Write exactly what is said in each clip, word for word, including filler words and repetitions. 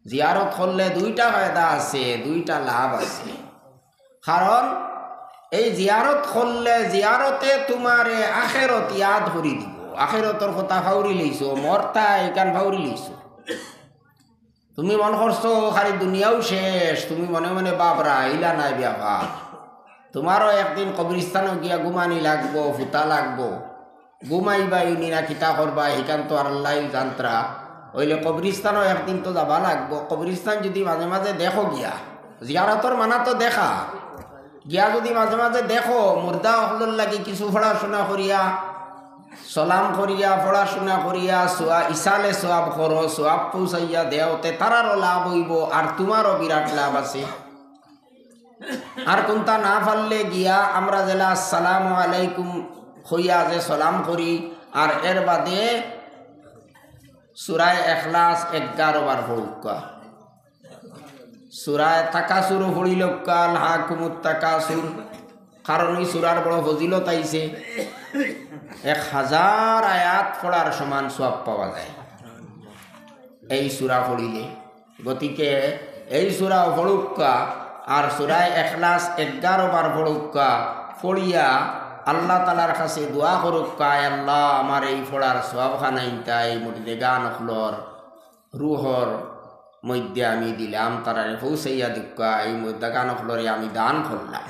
জিয়ারত করলে দুইটা ফায়দা আছে, দুইটা লাভ আছে। কারণ এই জিয়ারত করলে জিয়ারতে তুমারে আখেরত ইয়াদ করি দিবো। আখেরতর কথা ফাউরি লইছো, মরতা ইখান ফাউরি লইছো। তুমি মন করছো খালি দুনিয়াউ শেষ, তুমি মনে মনে ভাবরায় ইলা নায় ব্যাপার। তুমারও একদিন কবরস্থানো গিয়া ঘুমানি লাগবো, ফুতা লাগবো। ঘুমাইবায়নি না কিতা করবায়, হিখান তো আল্লায় জানতরা। অইলে কবরস্থানো একদিন তো যাওয়া লাগবো। কবরস্থান যুদি মাঝে মাঝে দেখো গিয়া, জিয়ারতর মানা তো দেখা, গিয়া যুদি মাঝে মাঝে দেখো, মুর্দা অকলর লাগি কিছু পড়াশুনা করিয়া, সালাম করিয়া, পড়াশুনা করিয়া, সোয়া-, ইসালে সওয়াব করো, সওয়াব পৌঁছাইয়া দেও, তে তারারও লাভ অইবো, আর তুমারও বিরাট লাভ আছে। আর কুনতা না পারলে গিয়া আমরা যেলা আসসালামু আলাইকুম কইয়া যে সালাম করি, আর এর বাদে সূরায়ে ইখলাস এগারো বার পড়ুক্কা। সূরায়ে তাকাসুরও পড়িলউক্কা, আলহাকুমুত তাকাসুর। কারণ ই সূরার বড় ফজিলত আইছে। এক হাজার আয়াত পড়ার সমান সওয়াব পাওয়া যায় এই সূরা পড়িলে। গতিকে এই সূরাও পড়ুক্কা, আর সূরায়ে ইখলাস এগারো বার পড়ুক্কা, পড়িয়া আল্লাহ তাআলার কাছে দোয়া করুক্কা, "আয় আল্লাহ, আমার এই পড়ার সওয়াব খানাইন্তা এই মুর্দেগান অকলর রুহর মধ্যে আমি দিলাম, তারারে পৌঁছাইয়া দিউক্কা, এই মুর্দেগান অকলরে আমি দান করলাম।"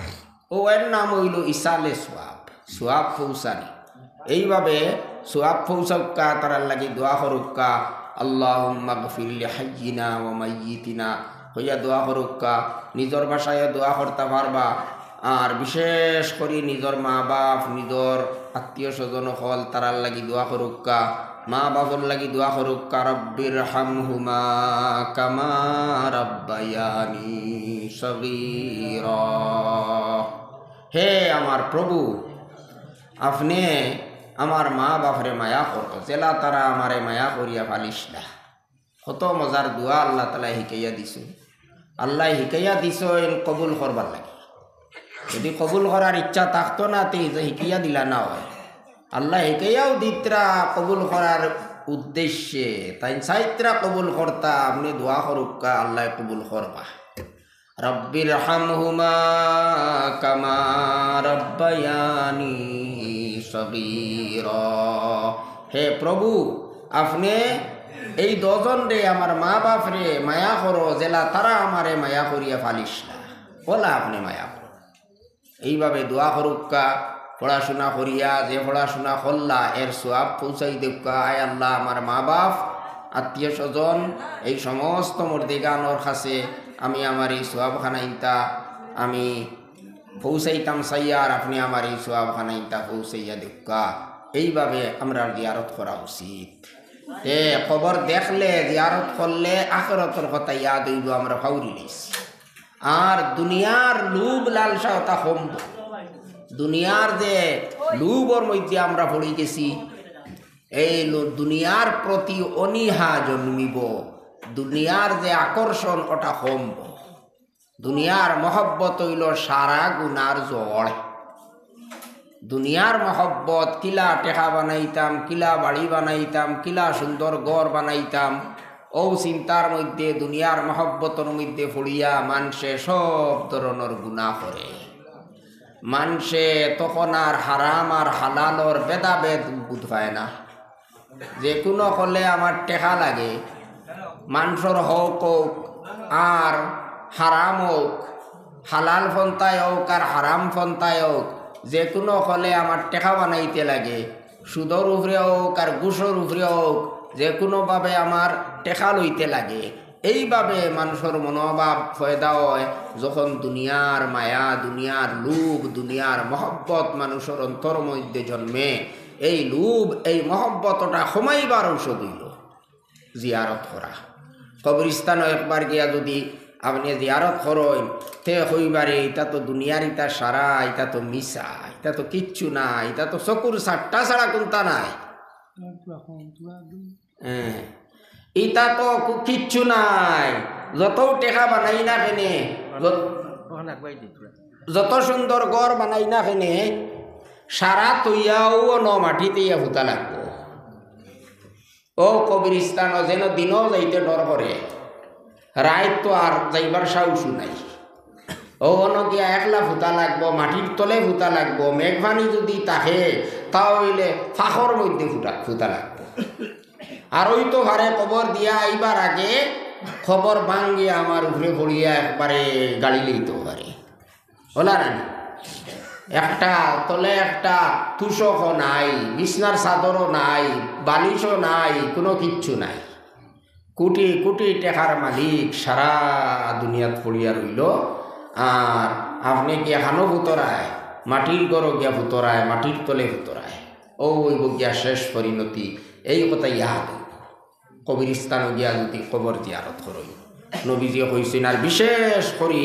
অউ এর নাম অইলো ইসালে সওয়াব, সওয়াব পৌঁছানি। এইভাবে সওয়াব পৌঁছাউক্কা, তারার লাগি দোয়া করুক্কা, "আল্লাহুম্মাগফির লিহাইয়িনা ওয়া মাইয়িতিনা" কইয়া দোয়া করুক্কা। নিজর ভাষায় দোয়া করতা পারবা, আর বিশেষ করি নিজর মা বাপ, নিজর আত্মীয় স্বজন অকল, তারার লাগি দোয়া করুক্কা। মা বাপর লাগি দোয়া করুক্কা, "রব্বির হামহুমা কামা রাব্বায়ানি সগীরা।" হে আমার প্রভু, আপনে আমার মা বাপরে মায়া করো, যেলা তারা আমারে মায়া করিয়া পালিছলা। কত মজার দোয়া আল্লাহ তাআলায় হিকাইয়া দিছইন। আল্লায় হিকাইয়া দিছইন কবুল করবার লাগি। যুদি কবুল করার ইচ্ছা থাকতো না, তে যে হিকাইয়া দিলা না অয়। আল্লায় হিকাইয়াও দিতরা কবুল করার উদ্দেশ্যে, তাইন চাইতরা কবুল করতা, আপনে দোয়া করুক্কা, আল্লায় কবুল করবা। রব্বির হামহুমা কামা রাব্বায়ানি সগীরা। হে প্রভু, আপনে এই দুইজনরে, আমার মা বাপরে মায়া করো, যেলা তারা আমারে মায়া করিয়া পালিছলা, অউলা আপনে মায়া করো। এইভাবে দোয়া করুক্কা, পড়াশুনা করিয়া, যে পড়াশুনা করলা, এর সওয়াব পৌঁছাই দেউক্কা। আয় আল্লাহ, আমার মা বাপ, আত্মীয় স্বজন, এই সমস্ত মুর্দেগানর কাছে আমি আমার এই সওয়াব খানাইন্তা আমি পৌঁছাইতাম চাইয়ার, আপনে আমার এই সওয়াব খানাইন্তা পৌঁছাইয়া দেউক্কা। এইভাবে আমরার জিয়ারত করা উচিত। তে কবর দেখলে, জিয়ারত করলে আখেরাতর কথা ইয়াদ অইবো, আমরা ফাউরি লইছি। আর দুনিয়ার লোভ লালসা অটা কমবো। দুনিয়ার যে লোভর মধ্যে আমরা পড়ি গেছি, এই লো-, দুনিয়ার প্রতি অনীহা জন্মিবো, দুনিয়ার যে আকর্ষণ অটা কমবো। দুনিয়ার মহব্বত অইলো সারা গুনার জড়। দুনিয়ার মহব্বত, কিলা টেকা বানাইতাম, কিলা বাড়ি বানাইতাম, কিলা সুন্দর ঘর বানাইতাম, অউ চিন্তার মধ্যে, দুনিয়ার মহব্বতর মধ্যে পড়িয়া মানষে সব ধরনর গুনা করে। মানষে তখন আর হারাম আর হালালর ভেদাভেদ বুঝ পায় না। যে কুনু অকলে আমার টেকা লাগে, মানষর হক অউক আর হারাম অউক, হালাল পন্থায় অউক আর হারাম পন্থায় অউক, যে কুনু অকলে আমার টেকা বানাইতে লাগে, সুদর উপরে অউক আর ঘুষর উপরে অউক, যে কুনুভাবে আমার টেকা লইতে লাগে। এইভাবে মানষর মনোভাব পয়দা অয়, যখন দুনিয়ার মায়া, দুনিয়ার লোভ, দুনিয়ার মহব্বত মানষর অন্তর মধ্যে জন্মে, এই লোভ, এই মহব্বতটা কমাইবার ঔষধ অইলো জিয়ারত করা। কবরস্থানো একবার গিয়া যুদি আপনে জিয়ারত করইন, তে কইবা রে, ইতা তো দুনিয়ার, ইতা সারা, ইতা তো মিছা, ইতা তো কিচ্ছু না, ইতা তো চকুর চাট্টা ছাড়া কুন্তা নাই। হ্যাঁ। ইতা তো কু-, কিচ্ছু নাই। যতউ টেকা বানাই না কেনে, যত-, যত সুন্দর ঘর বানাই না কেনে, সারা থইয়াউ অনো মাটিত ইয়া ফুতা লাগবো। অউ কবরস্থানো যেন দিনো যাইতে ডর করে। রাইত তো আর যাইবার সাহসও নাই। অউ অনো গিয়া একলা ফুতা লাগবো, মাটির তলে ফুতা লাগবো। মেঘ পানি যুদি থাকে, তা অইলে ফাখর মধ্যে ফুটা, ফুতা লাগবো। আর অইতো পারে কবর দিয়া আইবার আগে কবর ভাঙ্গিয়া আমার উপরে পড়িয়া একবারে গাড়ি লইতো পারে। অলা নানি? একটা তলে একটা তুষকও নাই, বিছনার চাদরও নাই, বালিশও নাই, কুনু কিচ্ছু নাই। কুটি কুটি টেকার মালিক সারা দুনিয়াত পড়িয়া রইলো। আর আপনে গিয়া হানো ফুতরায়, মাটির ঘরো গিয়া ফুতরায়, মাটির তলে ফুতরায়। অউ অইবো গিয়া শেষ পরিণতি। এই কথা ইয়াদ অইবো। কবরস্থানো গিয়া যুদি কবর জিয়ারত করইন, নবীজিয়ে কইছইন, আর বিশেষ করি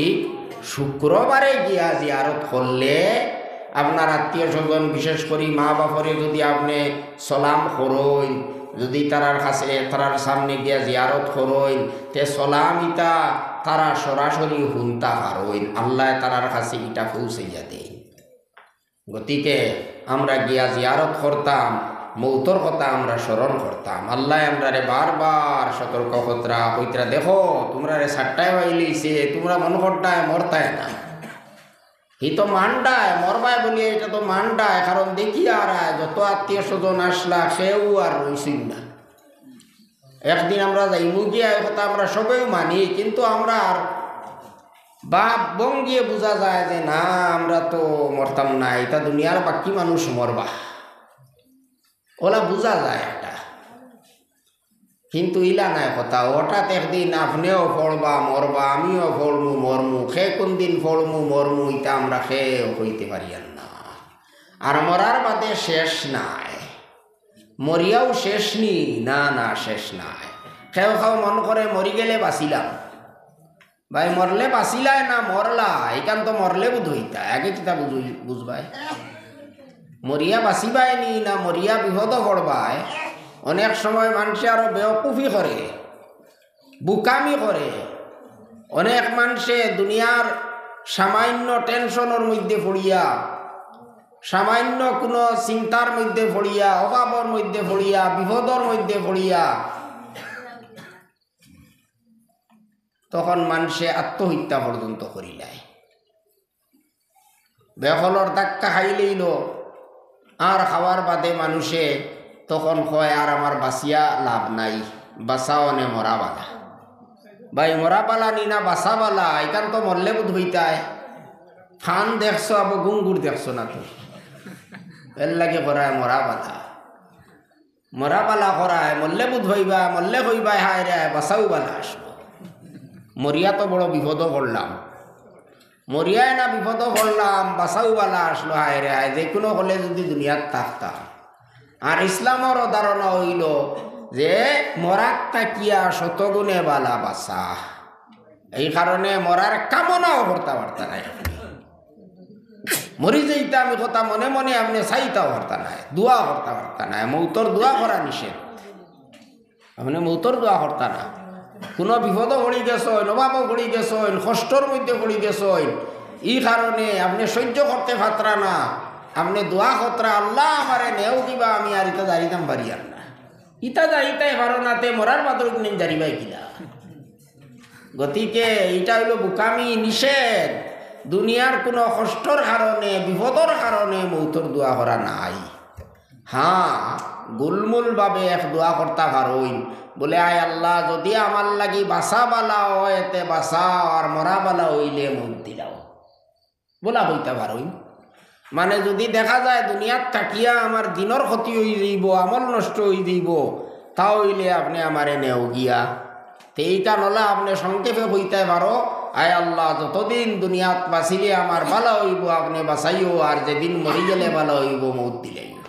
শুক্রবারে গিয়া জিয়ারত করলে আপনার আত্মীয় স্বজন, বিশেষ করি মা বাপরে যুদি আপনে সালাম করইন, যুদি তারার কাছে, তারার সামনে গিয়া জিয়ারত করইন, তে সালাম ইতা তারা সরাসরি হুনতা পারইন, আল্লায় তারার কাছে ইটা পৌঁছাইয়া দেইন। গতিকে আমরা গিয়া জিয়ারত করতাম, মৌতর কথা আমরা স্মরণ করতাম। আল্লায় আমরারে বারবার সতর্ক করতরা, কইতরা, দেখো, তুমরারে সাট্টায় পাইলিছে, তুমরা মনো করতায় মরতায় না। হি তো মানডায়, মরবায় বলিয়া ইটা তো মানডায়, কারণ দেখিয়ার যত আত্মীয় স্বজন আছলা, কেউ আর রইছইন না। একদিন আমরা যাইমু গিয়া, এই কথা আমরা সবেউ মানি, কিন্তু আমরার ভাব ভঙ্গিয়ে বুঝা যায় যে না, আমরা তো মরতাম না, ইতা দুনিয়ার বাকি মানুষ মরবা, অলা বুঝা যায় একটা। কিন্তু ইলা নায় কথা, হঠাৎ একদিন আপনেও পড়বা, মরবা, আমিও পড়মু, মরমু, কে কুনদিন পড়মু, মরমু, ইতা আমরা কেউ কইতে পারিয়ার না। আর মরার বাদে শেষ নাই, মরিয়াও শেষ নি, না, না, শেষ নাই। কেউ কেউ মনো করে মরি গেলে বাঁচিলাম। ভাই, মরলে বাঁচিলায় না মরলা, ইখান তো মরলে বুধ অইতা, আগে কিতা বুঝ-, বুঝবায়? মরিয়া বাঁচিবায় নি না মরিয়া বিপদো পড়বায়? অনেক সময় মানষে আরো বেওকুফি করে, বুকামি করে। অনেক মানষে দুনিয়ার সামান্য টেনশনর মধ্যে পড়িয়া, সামান্য কুনু চিন্তার মধ্যে পড়িয়া, অভাবর মধ্যে পড়িয়া, বিপদর মধ্যে পড়িয়া, তখন মানষে আত্মহত্যা পর্যন্ত করিলায়। বেকলর ধাক্কা খাইলেইলো, আর খাওয়ার বাদে মানষে তখন কয়, আর আমার বাঁচিয়া লাভ নাই, বাঁচা অনে মরা বালা। ভাই, মরা বালা নি না বাঁচা বালা, ইখান তো মরলে বুধ অইতায়। ফান দেখছো, আবো গুঙ্গুর দেখছো না তো, এরলাগি করায় মরা বালা। মরা বালা করায়, মরলে বুধ অইবা, মরলে কইবায়, হায় রে হায়, বাঁচাউ বালা আছলো। মরিয়া তো বড় বিপদো পড়লাম। মরিয়ায় না বিপদো পড়লাম, বাঁচাউ বালা আছলো, হায় রে হায়, যেকুনু অকলে যুদি দুনিয়াত থাকতাম। আর ইসলামর ধারণা অইলো যে মরাত থাকিয়া শতগুণে বালা বাঁচা। এই কারণে মরার কামনাও করতা পারতা নায়। মরি যাইতাম ই কথা মনে মনে আপনে চাইতাও পারতা নায়, দোয়া করতা পারতা নায়, মৌতর দোয়া করা নিষেধ। আপনে মৌতর দোয়া করতা না। কুনু বিপদো পড়ি গেছইন, অভাবো পড়ি গেছইন, কষ্টর মধ্যে পড়ি গেছইন, ই কারণে আপনে সহ্য করতে পারতরা না, আপনে দোয়া করতরা, আল্লাহ আমারে নেও কিবা, আমি আর ইতা জারিতাম পারিয়ার না। ইতা জারিতায় পারো না, তে মরার বাদে কুনদিন জারিবায় কিলা? গতিকে ইটা অইলো বুকামি, নিষেধ। দুনিয়ার কুনু কষ্টর কারণে, বিপদর কারণে মৌতর দোয়া করা নাই। হ্যাঁ, গুলমুল ভাবে এক দোয়া করতা পারইন, বলে, আয় আল্লাহ, যুদি আমার লাগি বাঁচা বালা অয়, তে বাঁচাও, আর মরা বালা অইলে মউত দিলাও। বলা কইতা পারইন। মানে, যুদি দেখা যায় দুনিয়াত থাকিয়া আমার দিনর ক্ষতি অইযিবো, আমল নষ্ট অইযিবো, তা অইলে আপনে আমারে নেও গিয়া। তে ইখান অইলা আপনে সংক্ষেপে কইতায় পারো, আয় আল্লাহ, যতদিন দুনিয়াত বাঁচিলে আমার বালা অইবো, আপনে বাঁচাইও, আর যেদিন মরি গেলে বালা অইবো, মউত দিলাইও।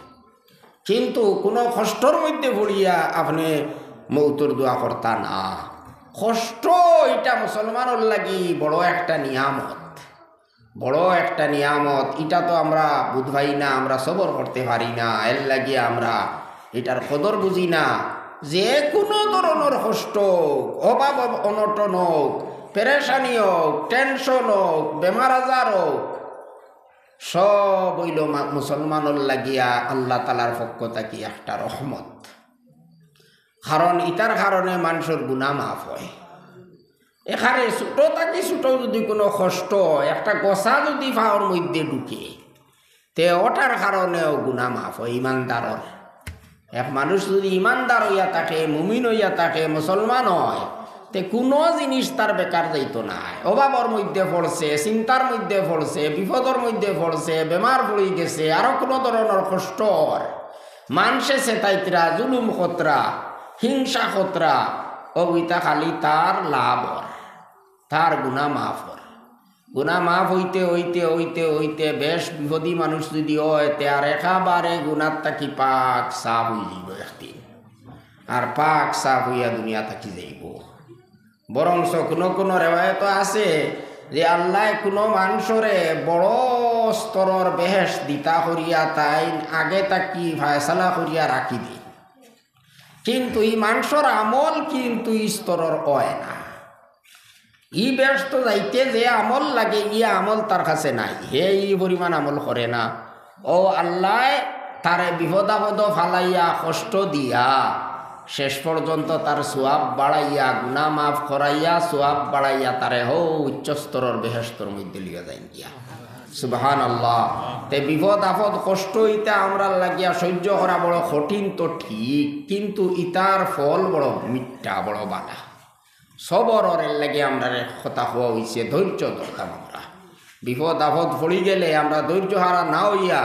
কিন্তু কুনু কষ্টর মধ্যে পড়িয়া আপনে মউতর দোয়া করতা না। কষ্ট ইটা মুসলমানর লাগি বড় একটা নিয়ামত, বড় একটা নিয়ামত। ইটা তো আমরা বুঝ পাই না, আমরা সবর করতে পারি না, এরলাগি আমরা ইটার কদর বুঝি না। যেকুনু ধরনর কষ্ট অউক, অভাব অনটন অউক, পেরেশানি অউক, টেনশন অউক, বেমার আজার অউক, সব অইলো মা-, মুসলমানর লাগিয়া আল্লাহ তাআলার পক্ষ থাকি একটা রহমত। কারণ ইতার কারণে মানষর গুনা মাফ অয়। এখানে ছোট থাকি ছোট যদি কোনো কষ্ট, একটা গোছা যদি পাওর মধ্যে ঢুকে, তে ওটার কারণেও গুনাহ মাফ অয় ইমানদারর। এক মানুষ যদি ইমানদার অইয়া থাকে, মুমিন অইয়া থাকে, মুসলমান অয়, তে কোনো জিনিস তার বেকার যাইতো নায়। অভাবর মধ্যে পড়ছে, চিন্তার মধ্যে পড়ছে, বিপদর মধ্যে পড়ছে, বেমার পড়ি গেছে, আরো কোনো ধরনর কষ্ট অর, মানষে সেতাইতরা, জুলুম করতরা, হিংসা করতরা, অউ ইতা খালি তার লাভ অর, তার গুনাহ মাফ অর। গুনাহ মাফ অইতে, অইতে, অইতে, অইতে বেশ বিপদী মানুষ যদি অয়, তে আর একেবারে গুনার থাকি পাক সাফ অইযিবো একদিন। আর পাক সাফ অইয়া দুনিয়া থাকি যাইবো। বরঞ্চ কোনো কোনো রেওয়ায়ত আছে যে আল্লায় কোনো মানষরে বড় স্তরর বেহেশত দিতা করিয়া তাইন আগে থাকি ফয়সালা করিয়া রাখি দেইন, কিন্তু ই মানষর আমল কিন্তু ই স্তরর অয় না। ই বেহেশতো যাইতে যে আমল লাগে, ই আমল তার কাছে নাই, হে ই পরিমাণ আমল করে না। অউ আল্লায় তারে বিপদ আপদো ফালাইয়া, কষ্ট দিয়া, শেষ পর্যন্ত তার সওয়াব বাড়াইয়া, গুনাহ মাফ করাইয়া, সওয়াব বাড়াইয়া তারে হউ উচ্চ স্তরর বেহেশতর মধ্যে লইয়া যাইন গিয়া। সুবহানাল্লাহ। তে বিপদ আপদ কষ্ট ইতা আমরার লাগিয়া সহ্য করা বড় কঠিন তো ঠিক, কিন্তু ইতার ফল বড় মিঠা, বড় বালা। সবরর এর লাগি আমরারে কথা কওয়া অইছে, ধৈর্য ধরতাম আমরা। বিপদ আপদ পড়ি গেলে আমরা ধৈর্য হারা না অইয়া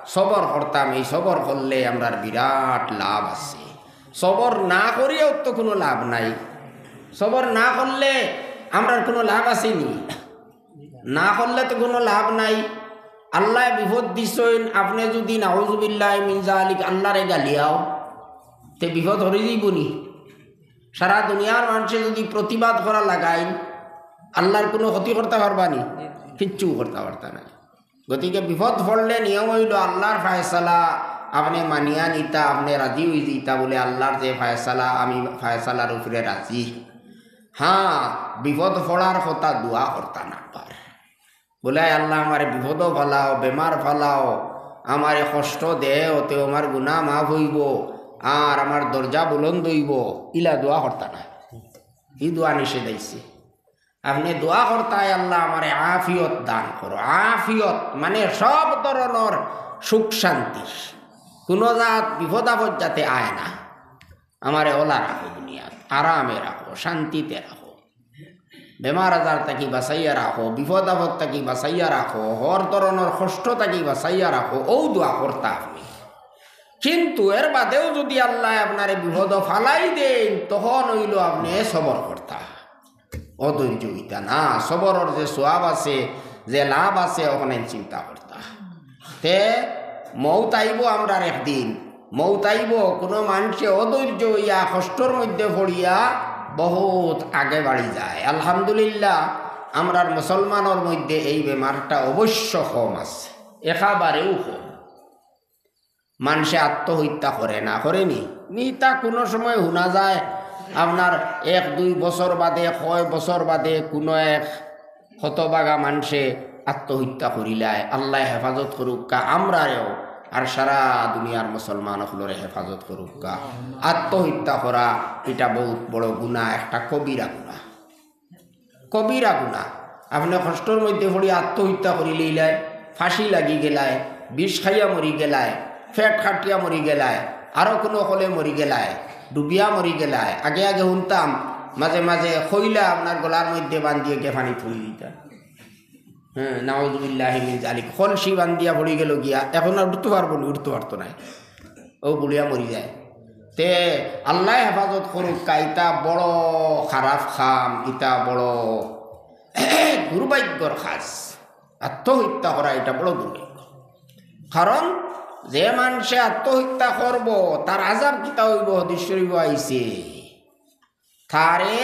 সবর করতাম। এই সবর করলে আমরার বিরাট লাভ আছে। সবর না করিয়াও তো কোনো লাভ নাই। সবর না করলে আমরার কোনো লাভ আছে নি? না করলে তো কোনো লাভ নাই। আল্লায় বিপদ দিছইন, আপনে যদি নাউজুবিল্লাহি মিন জালিক আল্লারে গালিয়াও, তে বিপদ হরি যাইবো নি? সারা দুনিয়ার মানষে যদি প্রতিবাদ করা লাগাইন, আল্লার কোনো ক্ষতি করতা পারবা নি? কিচ্ছু করতা পারতা নায়। গতিকে বিপদ পড়লে নিয়ম অইলো আল্লার ফয়সালা আপনে মানিয়া নিতা, আপনে রাজি অইযিতা, বুলে, "আল্লার যে ফয়সালা, আমি ফয়সালার উপরে রাজি।" হ্যাঁ, বিপদ পড়ার কথা দোয়া করতা না পার। বুলে, "আল্লাহ, আমারে বিপদো ফালাও, বেমার ফালাও, আমারে কষ্ট দেও, তেউ আমার গুনাহ মাফ অইবো, আর আমার দরজা বুলন্দ অইবো", ইলা দোয়া করতা না। ই দোয়া নিষেধ আইছে। আপনে দোয়া করতা, "আল্লাহ, আমারে আফিয়ত দান করো।" আফিয়ত মানে সব ধরনর সুখ শান্তি, কোনো জাত বিপদ আপদ যাতে আয় না, আমারে ওলা রাখো, দুনিয়াত আরামে রাখো, শান্তিতে রাখো। বেমার আজার থাকি বাঁচাইয়া রাখো, বিপদ আপদ থাকি বাঁচাইয়া রাখো, হর ধরনর কষ্ট থাকি বাঁচাইয়া রাখো, অউ দোয়া করতা আপনে। কিন্তু এর বাদেও যদি আল্লায় আপনারে বিপদো ফালাই দেইন, তখন অইলো আপনে সবর করতা। অধৈর্য অইতা না, সবরর যে সওয়াব আছে, যে লাভ আছে, অখান চিন্তা করতা। তে মউত আইবো আমরার একদিন, মউত আইবো, কোনো মানষে অধৈর্য অইয়া কষ্টর মধ্যে পড়িয়া বহুত আগে বাড়ি যায়। আলহামদুলিল্লাহ, আমরার মুসলমানর মধ্যে এই বেমারটা অবশ্য কম আছে, একেবারেউ কম। মানষে আত্মহত্যা করে না, করে নি? নি, তা কোনো সময় হুনা যায়, আপনার এক দুই বছর বাদে, কয় বছর বাদে কোনো এক হতভাগা মানষে আত্মহত্যা করিলায়। আল্লায় হেফাজত করুক্কা আমরারেও, আর সারা দুনিয়ার মুসলমান অকলরে হেফাজত করুক্কা। আত্মহত্যা করা ইটা বহুত বড় গুনাহ, একটা কবিরা গুনাহ, কবিরা গুনাহ। আপনে কষ্টর মধ্যে পড়ি আত্মহত্যা করিলাইলায়, ফাঁসি লাগি গেলায়, বিষ খাইয়া মরি গেলায়, পেট কাটিয়া মরি গেলায়, আরো কোনো অকলে মরি গেলায়, ডুবিয়া মরি গেলায়। আগে আগে হুনতাম, মাঝে মাঝে কইলা আপনার গলার মধ্যে বান্ধিয়া গিয়া পানিত পড়ি দিতা। হ্যাঁ, নাউজুবিল্লাহি মিন জালিক। কলসি বান্ধিয়া পড়ি গেলো গিয়া, এখন আর উঠতো পারবো নি, উঠতো পারতো নায়, অউ বুড়িয়া মরি যায়। তে আল্লায় হেফাজত করুক্কা, ইটা বড় খারাপ কাম, ইটা বড় দুর্ভাগ্যর কাজ। আত্মহত্যা করা ইটা বড় দুর্ভাগ্য। কারণ যে মানষে আত্মহত্যা করবো, তার আযাব কিতা অইবো? হাদিস শরীফো আইছে, তারে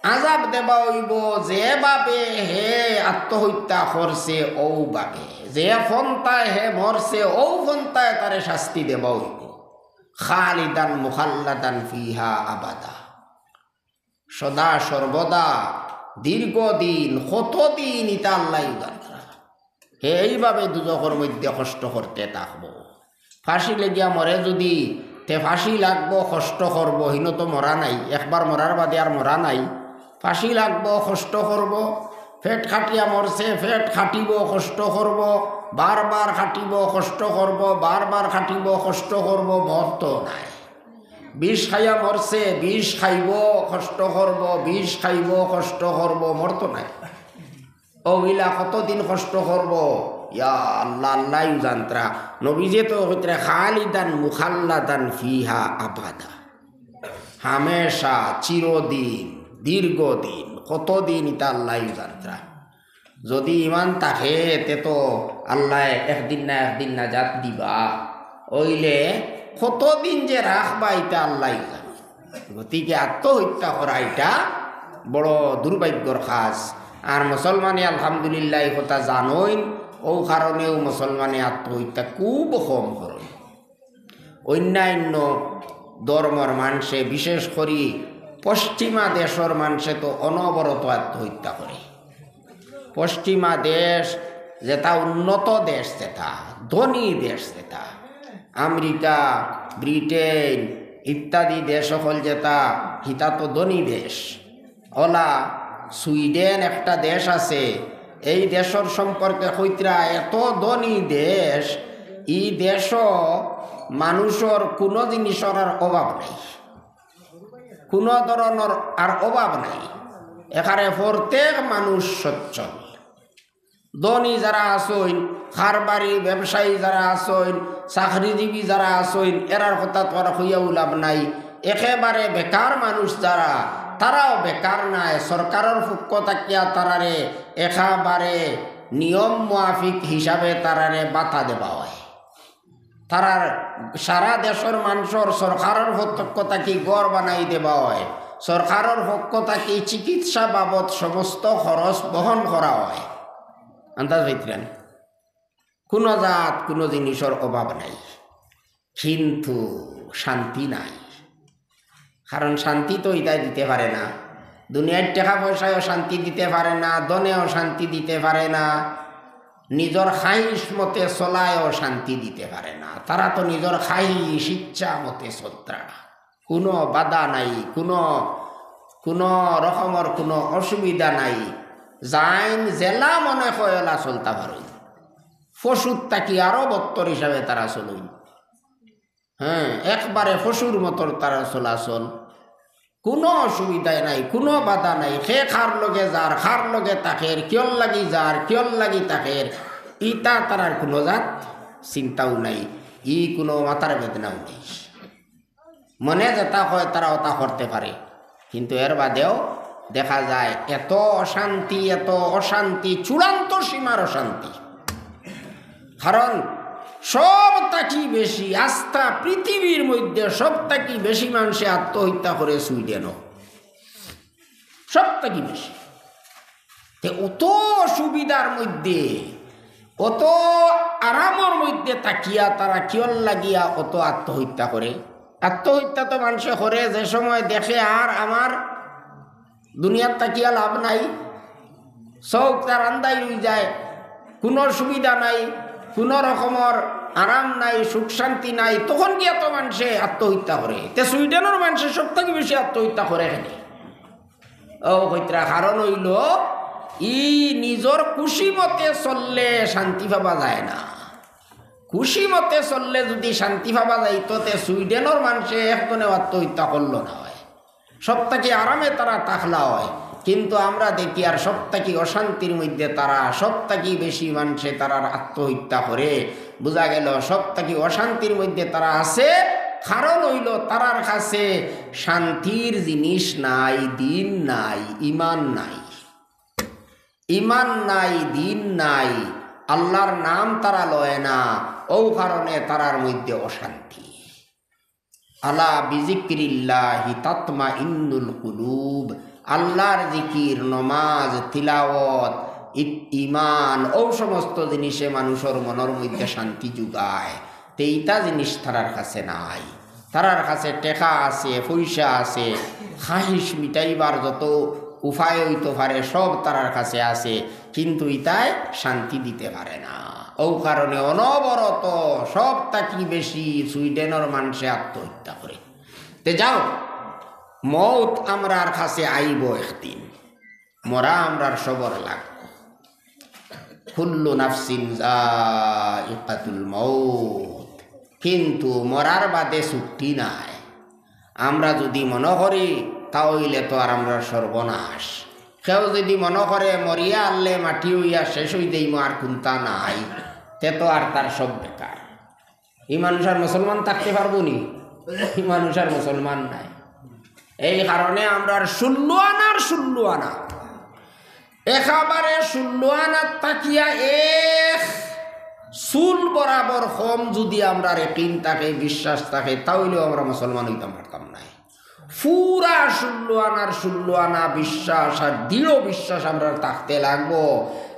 আযাব দেওয়া অইবো যেভাবে হে আত্মহত্যা করছে অউ ভাবে, যে পন্থায় হে মরছে অউ পন্থায় তারে শাস্তি দেওয়া অইবো। খালিদান মুখাল্লাদান ফিহা আবাদা, সদা সর্বদা, দীর্ঘদিন, কতদিন ইতা আল্লায় উদ্ধার করা। হে এইভাবে দুজখর মধ্যে কষ্ট করতে থাকবো। ফাঁসি লাগিয়া মরে যদি, তে ফাঁসি লাগবো, কষ্ট করবো, হিনো তো মরা নাই, একবার মরার বাদে আর মরা নাই। ফাঁসি লাগবো, কষ্ট করবো। পেট কাটিয়া মরছে, পেট কাটিবো, কষ্ট করবো। বারবার কাটিবো, কষ্ট করবো, বারবার কাটিবো, কষ্ট করবো, মরতো নায়। বিষ খাইয়া মরছে, বিষ খাইবো, কষ্ট করবো, বিষ খাইবো, কষ্ট করবো, মরতো নায়। অউ ইলা কতদিন কষ্ট করবো? ইয়া আল্লাহ, আল্লায়উ জানতরা। নবীজিয়ে তো কইতরা, "খালিদান মুখাল্লাদান ফিহা আবাদা।" হামেশা, চিরদিন, দীর্ঘদিন, কতদিন ইতা আল্লায়উ জানতরা। যুদি ইমান থাকে, তে তো আল্লায় একদিন না একদিন নাজাত দিবা। অইলে কতদিন যে রাখবা, ইতা আল্লায়উ জানে। গতিকে আত্মহত্যা করা ইটা বড় দুর্ভাগ্যর কাজ। আর মুসলমানে আলহামদুলিল্লাহ ই কথা জানইন, অউ কারণেউ মুসলমানে আত্মহত্যা খুব কম করইন। অইন্যাইন্য ধর্মর মানষে, বিশেষ করি পশ্চিমা দেশর মানষে তো অনবরত আত্মহত্যা করে। পশ্চিমা দেশ যেতা উন্নত দেশ, যেতা ধনী দেশ, যেতা আমেরিকা, ব্রিটেন ইত্যাদি দেশ অকল যেতা, হিতা তো ধনী দেশ। অলা সুইডেন একটা দেশ আছে, এই দেশর সম্পর্কে কইতরা এত ধনী দেশ, ই দেশো মানুষর কুনু জিনিসর আর অভাব নাই, কুনু ধরনর আর অভাব নাই। এখানে প্রত্যেক মানুষ সচ্ছল। ধনী যারা আছইন, কারবারি ব্যবসায়ী যারা আছইন, চাকরিজীবী যারা আছইন, এরার কথা তো আর কইয়াউ লাভ নাই। একেবারে বেকার মানুষ যারা, তারাও বেকার নায়। সরকারর পক্ষ থাকিয়া তারারে একেবারে নিয়ম মাফিক হিসাবে তারারে ভাতা দেওয়া অয়। তারার সারা দেশর মানষর সরকারর পক্ষ থাকি ঘর বানাই দেওয়া অয়, সরকারর পক্ষ থাকি চিকিৎসা বাবদ সমস্ত খরচ বহন করা অয়। আন্দাজ পাইতরা নি? কুনু জাত, কুনু জিনিসর অভাব নাই, কিন্তু শান্তি নাই। কারণ শান্তি তো ইতায় দিতে পারে না, দুনিয়ার টেকা পয়সায়ও শান্তি দিতে পারে না, ধনেও শান্তি দিতে পারে না, নিজর খাহিশ মতে চলায়ও শান্তি দিতে পারে না। তারা তো নিজর খাহিশ ইচ্ছা মতে চলতরা, কুনু বাধা নাই, কুনু, কুনু রকমর কুনু অসুবিধা নাই। যাইন যেলা মনে কয় অলা চলতা পারইন। পশুর থাকি আরো বত্তর হিসাবে তারা চলইন। হ্যাঁ, একবারে পশুর মতো তারা চলাচল, কুনু অসুবিধা নাই, কুনু বাধা নাই। কে কার লগে যার, কার লগে থাকের, কিয়র লাগি যার, কিয়র লাগি থাকের, ইতা তারার কুনু জাত চিন্তাও নাই, ই কুনু মাথার বেদনাও নাই। মনে যেতা কয় তারা অতা করতে পারে, কিন্তু এর বাদেও দেখা যায় এত অশান্তি, এত অশান্তি, চূড়ান্ত সীমার অশান্তি। কারণ সব থাকি বেশি আস্তা পৃথিবীর মধ্যে সব থাকি বেশি মানষে আত্মহত্যা করে সুইডেনও, সব থাকি বেশি। তে অত সুবিধার মধ্যে, অত আরামর মধ্যে থাকিয়া তারা কিয়র লাগিয়া অত আত্মহত্যা করে? আত্মহত্যা তো মানষে করে যে সময় দেখে আর আমার দুনিয়াত থাকিয়া লাভ নাই, চউখ তার আন্দাই অই যায়, কুনু সুবিধা নাই, কুনু রকমর আরাম নাই, সুখ শান্তি নাই, তখন গিয়া তো মানষে আত্মহত্যা করে। তে সুইডেনর মানষে সব থাকি বেশি আত্মহত্যা করে কেনে? অউ কইতরা কারণ অইলো, ই নিজর খুশি মতে চললে শান্তি পাবা যায় না। খুশি মতে চললে যুদি শান্তি পাবা যাইতো, তে সুইডেনর মানষে একজনেও আত্মহত্যা করলো না অয়। সব থাকি আরামে তারা থাকলা অয়। কিন্তু আমরা দেখিয়ার সব থাকি অশান্তির মধ্যে তারা, সব থাকি বেশি মানষে তারার আত্মহত্যা করে। বুঝা গেল, সব থাকি অশান্তির মধ্যে তারা আছে, কারণ অইলো তারার কাছে শান্তির জিনিস নাই, দ্বীন নাই, ঈমান নাই। ঈমান নাই, দ্বীন নাই, আল্লার নাম তারা লয় না, অউ কারণে তারার মধ্যে অশান্তি। আলা বিযিকরিল্লাহি তাতমাইন্নুল কুলুব। আল্লার জিকির, নমাজ, তিলাওয়াত, ই-, ঈমান, অউ সমস্ত জিনিসে মানুষর মনর মধ্যে শান্তি যুগায়। তে ইতা জিনিস তারার কাছে নাই। তারার কাছে টেকা আছে, পয়সা আছে, খাহিশ মিটাইবার যত উপায় অইতো পারে সব তারার কাছে আছে, কিন্তু ইতায় শান্তি দিতে পারে না। অউ কারণে অনবরত সব থাকি বেশি সুইডেনর মানষে আত্মহত্যা করে। তে যাও, মউত আমরার কাছে আইবো একদিন, মরা আমরার সবর লাগবো। কুল্লু নাফসিন যায়িকাতুল মউত, কিন্তু মরার বাদে ছুটি নাই। আমরা যুদি মনো করি, তা অইলে তো আর আমরার সর্বনাশ। কেউ যুদি মনো করে মরিয়া হারলে মাটি অইয়া শেষ অই যাইমু, আর কুন্তা নাই, তে তো আর তার সব বেকার। ই মানুষ আর মুসলমান থাকতে পারবো নি? ই মানুষ আর মুসলমান নায়। এই কারণে আমরার ষোল্ল আনার ষোল্ল আনা, একেবারে ষোল্ল আনার থাকিয়া এক চুল বরাবর কম যুদি আমরার একিন থাকে, বিশ্বাস থাকে, তা অইলেও আমরা মুসলমান অইতাম পারতাম নায়। পুরা ষোল্ল আনার ষোল্ল আনা বিশ্বাস আর দৃঢ় বিশ্বাস আমরার থাকতে লাগবো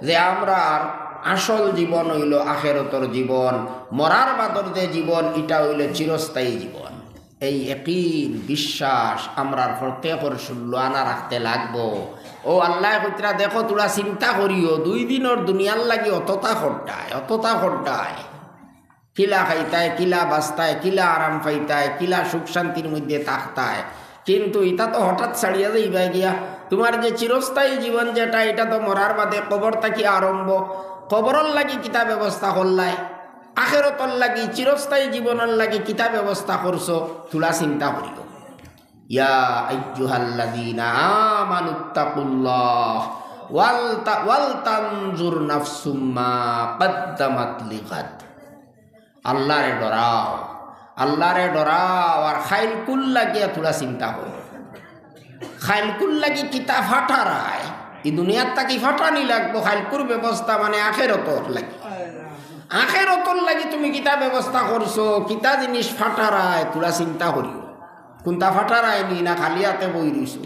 যে আমরার আসল জীবন অইলো আখেরাতর জীবন, মরার বাদর যে জীবন, ইটা অইলো চিরস্থায়ী জীবন। এই একিন বিশ্বাস আমরার প্রত্যেকর ষোল্ল আনা রাখতে লাগবো। অউ আল্লায় কইতরা, দেখো, থুড়া চিন্তা করিও, দুই দিনর দুনিয়ার লাগি অততা খরদায়, অততা খরদায়। কিলা খাইতায়, কিলা বাঁচতায়, কিলা আরাম পাইতায়, কিলা সুখ শান্তির মধ্যে থাকতায়। কিন্তু ইটা তো হঠাৎ ছাড়িয়া যাইবায় গিয়া। তুমার যে চিরস্থায়ী জীবন যেটা, ইটা তো মরার বাদে কবর থাকি আরম্ভ। কবরর লাগি কিতা ব্যবস্থা করলায়? আখেরাতর লাগি, চিরস্থায়ী জীবনর লাগি কিতা ব্যবস্থা করছো? থুড়া চিন্তা করিও। ইয়া আইয়ুহাল্লাযীনা আমানুত্তাকুল্লাহ ওয়াল তা-, ওয়াল তানজুর নাফসুম মা কাদ্দামাত লিগাদ। আল্লারে ডরাও, আল্লারে ডরাও, আর কাইলকুর লাগিয়া থুড়া চিন্তা করো। কাইলকুর লাগি কিতা ফাটারায়, ই দুনিয়ার থাকি ফাটানি লাগবো, কাইলকুর ব্যবস্থা মানে আখেরাতর লাগি। আখেরাতর লাগি তুমি কিতা ব্যবস্থা করছো, কিতা জিনিস ফাটারায়, থুড়া চিন্তা করিও। কুন্তা ফাটারায় নি, না খালি আতে বই রইছো?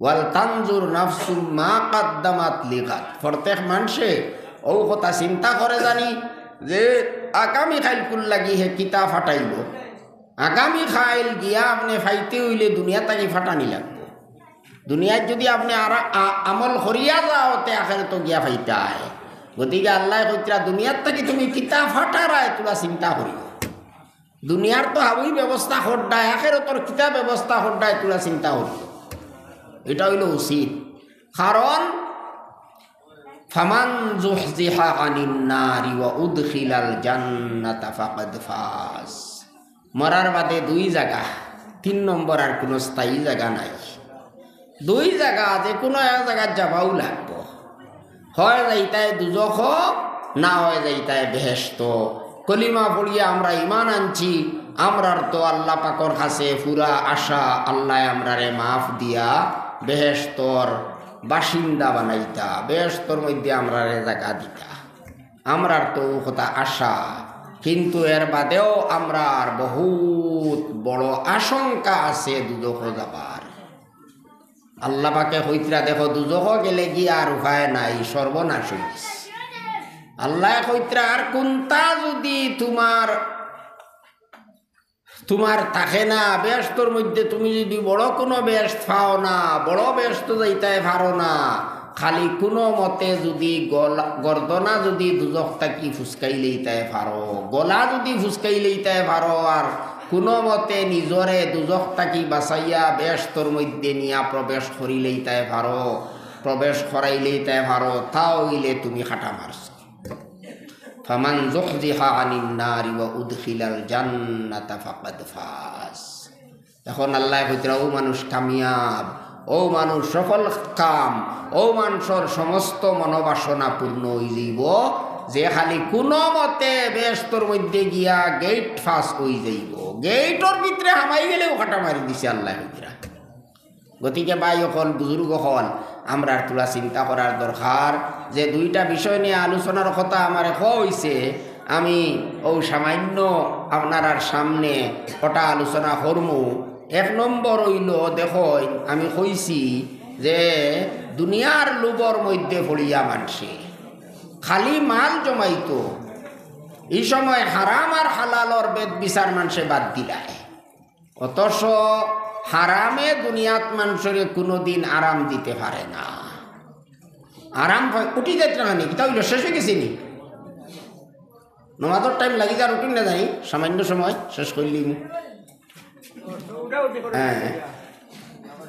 ওয়াল তানজুর নাফসুম মা কাদ্দামাত লিগাদ। প্রত্যেক মানষে অউ কথা চিন্তা করে জানি যে আগামী কাইলকুর লাগি হে কিতা ফাটাইলো। আগামী কাইল গিয়া আপনে পাইতে অইলে দুনিয়া থাকি ফাটানি লাগবো। দুনিয়াত যুদি আপনে আরা-, আ-, আমল করিয়া যাও, তে আখেরাতো গিয়া পাইতায়। গতিকে আল্লায় কইতরা, দুনিয়ার থাকি তুমি কিতা ফাটারায়, থুড়া চিন্তা করিও। দুনিয়ার তো হাবি ব্যবস্থা খরদায়, আখেরাতর কিতা ব্যবস্থা খরদায়, থুড়া চিন্তা করিও। ইটা অইলো উচিত। কারণ, ফামান যুহযিহা আনিন নারি ওয়া উদখিলাল জান্নাতা ফাকাদ ফাজ। মরার বাদে দুই জাগা, তিন নম্বর আর কুনু স্থায়ী জাগা নাই। দুই জাগা, যে কুনু এক জাগাত যাওয়াউ লাগবো। হয় যাইতায় দুজখ, না হয় যাইতায় বেহেশত। কলিমা পড়িয়া আমরা ইমান আনছি, আমরার তো আল্লাহ পাকর কাছে পুরা আশা, আল্লায় আমরারে মাফ দিয়া বেহেশতর বাসিন্দা বানাইতা, বেহেশতর মধ্যে আমরারে জাগা দিতা। আমরার তো অউ কথা আশা, কিন্তু এর বাদেও আমরার বহুত বড় আশঙ্কা আছে দুজখ যাবার। আল্লাহ পাকে কইতরা, দেখো, দুজখ গেলে গিয়া আর উপায় নাই, সর্বনাশ অইছে। আল্লায় কইতরা, আর কুন্তা যুদি তুমার, তুমার থাকে না, বেহেশতর মধ্যে তুমি যুদি বড় কুনু বেহেশত পাও না, বড় বেহেশত যাইতায় পারো না, খালি কুনু মতে যুদি গলা, গর্দনা যুদি দুজখ থাকি ফুসকাই লইতায় পারো, গলা যুদি ফুসকাই লইতায় পারো, আর কুনু মতে নিজরে দুজখ থাকি বাঁচাইয়া বেহেশতর মধ্যে নিয়া প্রবেশ করি লইতায় পারো, প্রবেশ করাই লইতায় পারো, তা অইলে তুমি কাটা মারছো। ফামান যুহযিহা আনিন নারি ওয়া উদখিলাল জান্নাতা ফাকাদ ফাজ। এখন আল্লায় কইতরা, অউ মানুষ কামিয়াব, অউ মানুষ সফল কাম, অউ মানষর সমস্ত মনোবাসনা পূর্ণ অইযাইবো, যে খালি কুনু মতে বেহেশতর মধ্যে গিয়া গেইট পাস অইযাইবো। গেইটর ভিতরে হামাই গেলেউ কাটা মারি দিছে আল্লায় কইতরা। গতিকে ভাই অকল, বুজুর্গ অকল, আমরার থুড়া চিন্তা করার দরকার যে দুইটা বিষয় নিয়া আলোচনার কথা আমারে কওয়া অইছে, আমি অউ সামান্য আপনারার সামনে কটা আলোচনা করমু। এক নম্বর অইলো, দেখইন, আমি কইছি যে দুনিয়ার লোভর মধ্যে পড়িয়া মানষে খালি মাল জমাইতো, ই সময় হারাম আর হালালর ভেদ বিচার মানষে বাদ দিলায়। অথচ হারামে দুনিয়াত মানষরে কুনুদিন আরাম দিতে পারে না। আরাম পায়, উঠি যাইত না নি, কিতা অইলো, শেষ অই গেছে নি? নমাজর টাইম লাগি যার, উঠুন না জানি, সামান্য সময় শেষ করিলিমু। হ্যাঁ,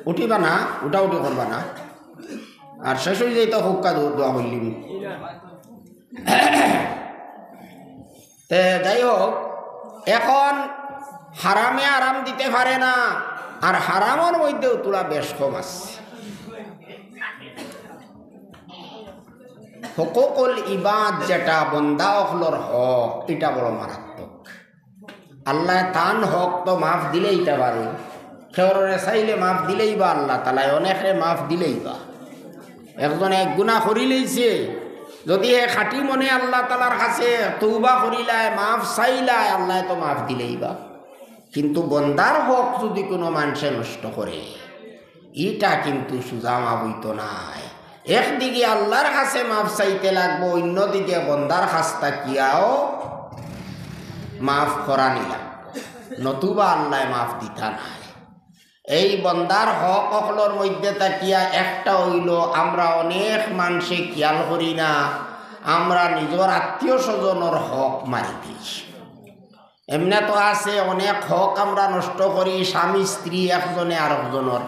উঠিবা না, উঠাউঠি করবা না। আর শেষ অই যাইতা, হুক্কা দো-, দোয়া করলিম। তে যাই হোক, এখন হারামে আরাম দিতে পারে না, আর হারামর মধ্যেও থুড়া বেশ কম আছে। হুকুকুল ইবাদ যেটা বন্দা অকলর হক, ইটা বড় মারাত্মক। আল্লায় তান হক তো মাফ দিলাইতা পারইন, কেউররে চাইলে মাফ দিলাইবা আল্লাহ তাআলায়, অনেকরে মাফ দিলাইবা। একজনে এক গুনা করিলাইছে, যুদি হে খাঁটি মনে আল্লাহ তাআলার কাছে তওবা করিলায়, মাফ চাইলায়, আল্লায় তো মাফ দিলাইবা। কিন্তু বন্দার হক যুদি কুনু মানষে নষ্ট করে, ইটা কিন্তু সুজা মাফ অইতো নায়। একদিকে আল্লাহর কাছে মাফ চাইতে লাগবো, অইন্যদিকে বন্দার কাছ থাকিয়াও মাফ করানি লাগবো, নতুবা আল্লায় মাফ দিতা নায়। এই বন্দার হক অকলর মধ্যে থাকিয়া একটা অইলো, আমরা অনেক মানষে খিয়াল করি না, আমরা নিজর আত্মীয় স্বজনর হক মারি দেই। এমনে তো আছে, অনেক হক আমরা নষ্ট করি, স্বামী স্ত্রী একজনে আরকজনর,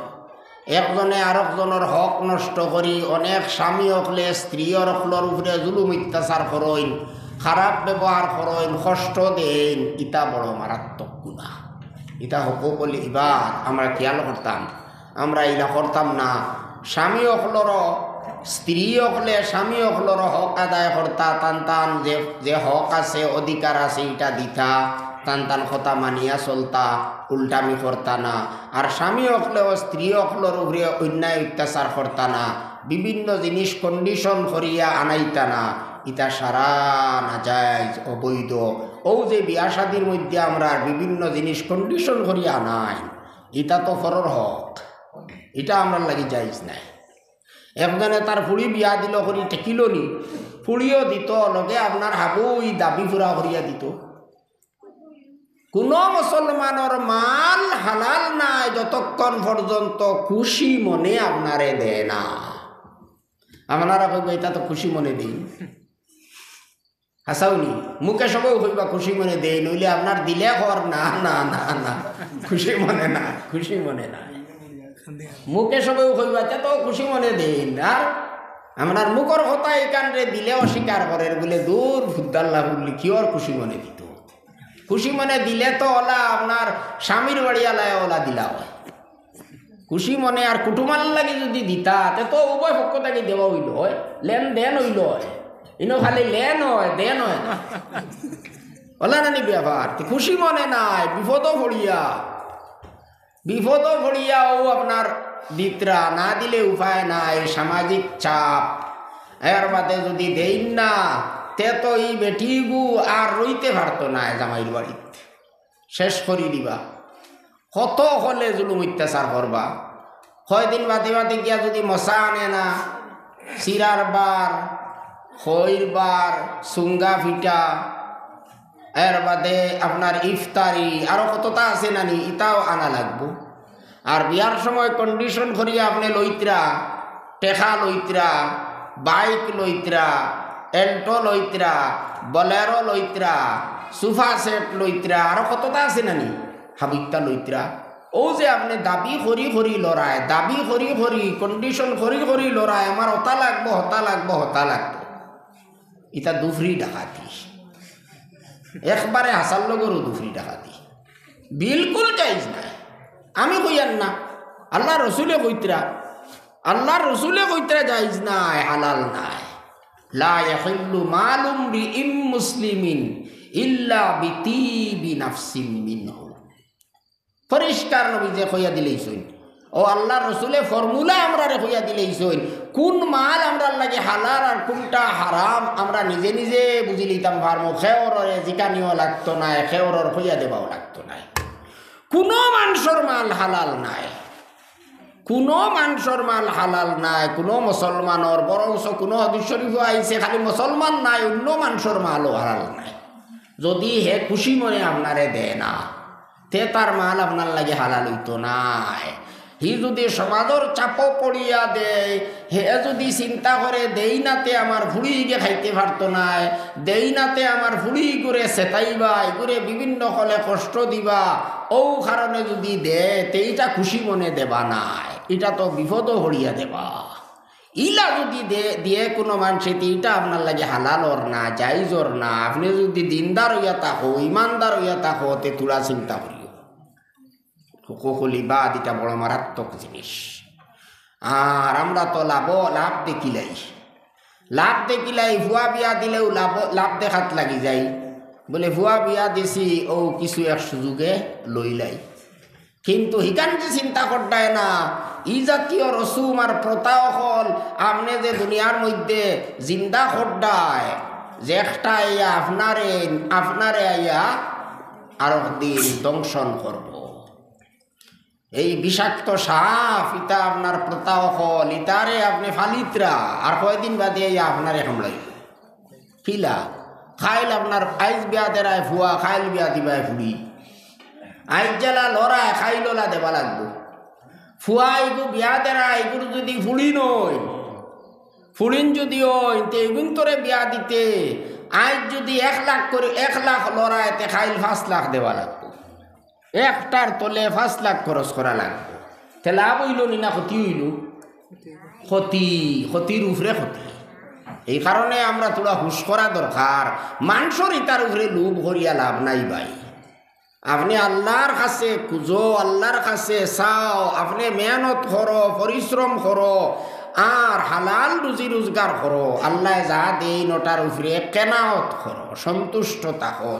একজনে আরকজনর হক নষ্ট করি। অনেক স্বামী অকলে স্ত্রী অকলর উপরে জুলুম অত্যাচার করইন, খারাপ ব্যবহার করইন, কষ্ট দেইন, ইটা বড় মারাত্মক গুনা। ইটা হুকুকুল ইবাদ, আমরা খিয়াল করতাম। আমরা ইলা করতাম না। স্বামী অকলরও, স্ত্রী অকলে স্বামী অকলরও হক আদায় করতা, তান তান যে, যে হক আছে, অধিকার আছে, ইটা দিতা, তান তান কথা মানিয়া চলতা, উল্টামি করতা না। আর স্বামী অকলেও স্ত্রী অকলর উপরে অন্যায় অত্যাচার করতা না, বিভিন্ন জিনিস condition করিয়া আনাইতা না, ইটা সারা নাজায়েজ, অবৈধ। অউ যে বিয়া শাদির মধ্যে আমরা বিভিন্ন জিনিস condition করিয়া আনাই, ইটা তো পরর হক, ইটা আমরার লাগি জায়েজ নায়। একজনে তার ফুড়ি বিয়া দিলো করি ঠেকিলো নি, ফুড়িও দিতো, লগে আপনার হাবুই দাবি পুরা করিয়া দিতো। কুনু মুসলমানর মাল হালাল নায় যতক্ষণ পর্যন্ত খুশি মনে আপনারে দেয় না। আপনারা কইবা, "ইটা তো খুশি মনে দেই।" হাছাউ নি, মুখে সবেউ কইবা খুশি মনে দেই, নইলে আপনার দিলে কর, "না, না, না, না, খুশি মনে না, খুশি মনে না।" মুখে সবেউ কইবা, "তে তো খুশি মনে দেই না।" আর আপনার মুখর কথা ইখানরে দিলে অস্বীকার করের, বুলে, "দূর, ফুদ্দাল্লা ফুল্লি, কিওর খুশি মনে দিতো?" খুশি মনে দিলে তো অলা আপনার স্বামীর বাড়িআলায় অলা দিলা অয়। খুশি মনে আর কুটুমার লাগি যুদি দিতা, তে তো উভয় পক্ষ থাকি দেওয়া অইলো অয়, লেনদেন অইলো অয়। ইনো খালি লেন অয়, দেন অয় না। অলা নানি ব্যাপার? তে খুশি মনে নায়, বিপদো পড়িয়া, বিপদো পড়িয়া অউ আপনার দিতরা, না দিলে উপায় নাই, সামাজিক চাপ। এর বাদে যুদি দেইন না, তে তো ই বেটিগু আর রইতে পারতো নায় জামাইর বাড়িত। শেষ করি দিবা। কত অকলে জুলুম অত্যাচার করবা। কয়দিন বাদে বাদে গিয়া যুদি মশা আনে না, চিরার বার, খইর বার, চুঙ্গা পিঠা, এর বাদে আপনার ইফতারি, আরো কততা আছে নানি, ইতাও আনা লাগবো। আর বিয়ার সময় condition করিয়া আপনে লইতরা, টেকা লইতরা, bike লইতরা, Alto লইতরা, Bolero লইতরা, sofa set লইতরা, আরো কততা আছে নানি, হাবিত্তা লইতরা। অউ যে আপনে দাবি করি করি লড়ায়, দাবি করি করি, condition করি করি লড়ায়, আমার অতা লাগবো, হতা লাগবো, হতা লাগবো। ইতা দুফরি ডাকাতি, একবারে হাছার লগরও দুফরি ডাকাতি, বিলকুল জায়েজ নায়। আমি কইয়ার না, আল্লার রসুলে কইতরা, আল্লার রসুলে কইতরা জায়েজ নায়, হালাল নায়। লা ইয়াহিল্লু মালু ইমরিইম মুসলিমিন ইল্লা বিতিবি নাফসিন মিনহু। পরিষ্কার নবীজিয়ে কইয়া দিলাইছইন। অউ আল্লার রসুলে formula আমরারে কইয়া দিলাইছইন, কুন মাল আমরার লাগি হালাল আর কুনটা হারাম, আমরা নিজে নিজে বুঝি লিতাম পারমু। কেউররে জিকানিও লাগতো নায়, কেউরর কইয়া দেওয়াও লাগতো নায়। কুনু মানষর মাল হালাল নায়, কুনু মানষর মাল হালাল নায়, কুনু মুসলমানর, বরঞ্চ কুনু হাদিস শরিফো আইছে, খালি মুসলমান নায়, অইন্য মানষর মালও হালাল নায়। যুদি হে খুশি মনে আপনারে দেয় না, তে তার মাল আপনার লাগি হালাল অইতো নায়। হি যুদি সমাজর চাপো পড়িয়া দেয়, হে যুদি চিন্তা করে, "দেই না তে আমার ফুড়িগিয়ে খাইতে পারতো নায়, দেই না তে আমার ফুড়িগুরে সেতাইবা, ইগুরে বিভিন্ন অকলে কষ্ট দিবা", অউ কারণে যুদি দেয়, তে ইটা খুশি মনে দেবা নায়। ইটা তো বিপদো হরিয়া দেবা। ইলা যুদি দে-, দিয়ে কুনু মানষে, তে ইটা আপনার লাগি হালাল অর না, জাইজ অর না। আপনে যুদি দিনদার অইয়া থাকো, ইমানদার অইয়া থাকো, তে থুড়া চিন্তা করিও। হুকুকুল ইবাদ ইটা বড় মারাত্মক জিনিস। আর আমরা তো লাভ, লাভ দেখিলাই। লাভ দেখিলাই, ফুয়া বিয়া দিলেও লাভ, লাভ দেখাত লাগি যাই। বলে, ফুয়া বিয়া দিছি, অউ কিছু এক সুযোগে লইলাই। কিন্তু হিখান যে চিন্তা করতায় না, ই জাতীয় রসুম আর প্রথা অকল আপনে যে দুনিয়ার মধ্যে জিন্দা করতায়, যে একটা আইয়া আপনারে, আপনারে আইয়া আরক দিন দংশন করবো। এই বিষাক্ত সাপ, ইতা আপনার প্রথা অকল, ইতারে আপনে ফালিতরা, আর কয়দিন বাদে আইয়া আপনারে কামড়াইবো। কিলা? কাইল আপনার, আইজ বিয়া দেরায় ফুয়া, কাইল বিয়া দিবায় ফুড়ি। আইজ যেলা লড়ায়, কাইল অলা দেবা লাগবো। ফুয়া ইগু বিয়া দেরায়, ইগুর যুদি ফুড়িন অইন, ফুড়িন যুদি অইন, তে ইগুইন্তরে বিয়া দিতে, আইজ যুদি এক লাখ করি, এক লাখ লড়ায়, তে কাইল পাঁচ লাখ দেবা লাগবো। একটার তলে পাঁচ লাখ খরচ করা লাগবো। তে লাভ অইলো নি না ক্ষতি অইলো? ক্ষতি, ক্ষতির উপরে ক্ষতি। এই কারণে আমরা থুড়া হুশ করা দরকার। মানষর ইতার উপরে লোভ করিয়া লাভ নাই ভাই। আপনে আল্লার কাছে খুঁজো, আল্লার কাছে চাও, আপনে মেহনত করো, পরিশ্রম করো, আর হালাল রুজি রোজগার করো। আল্লায় যা দেইন অটার উপরে কেনাওত করো, সন্তুষ্ট থাকো।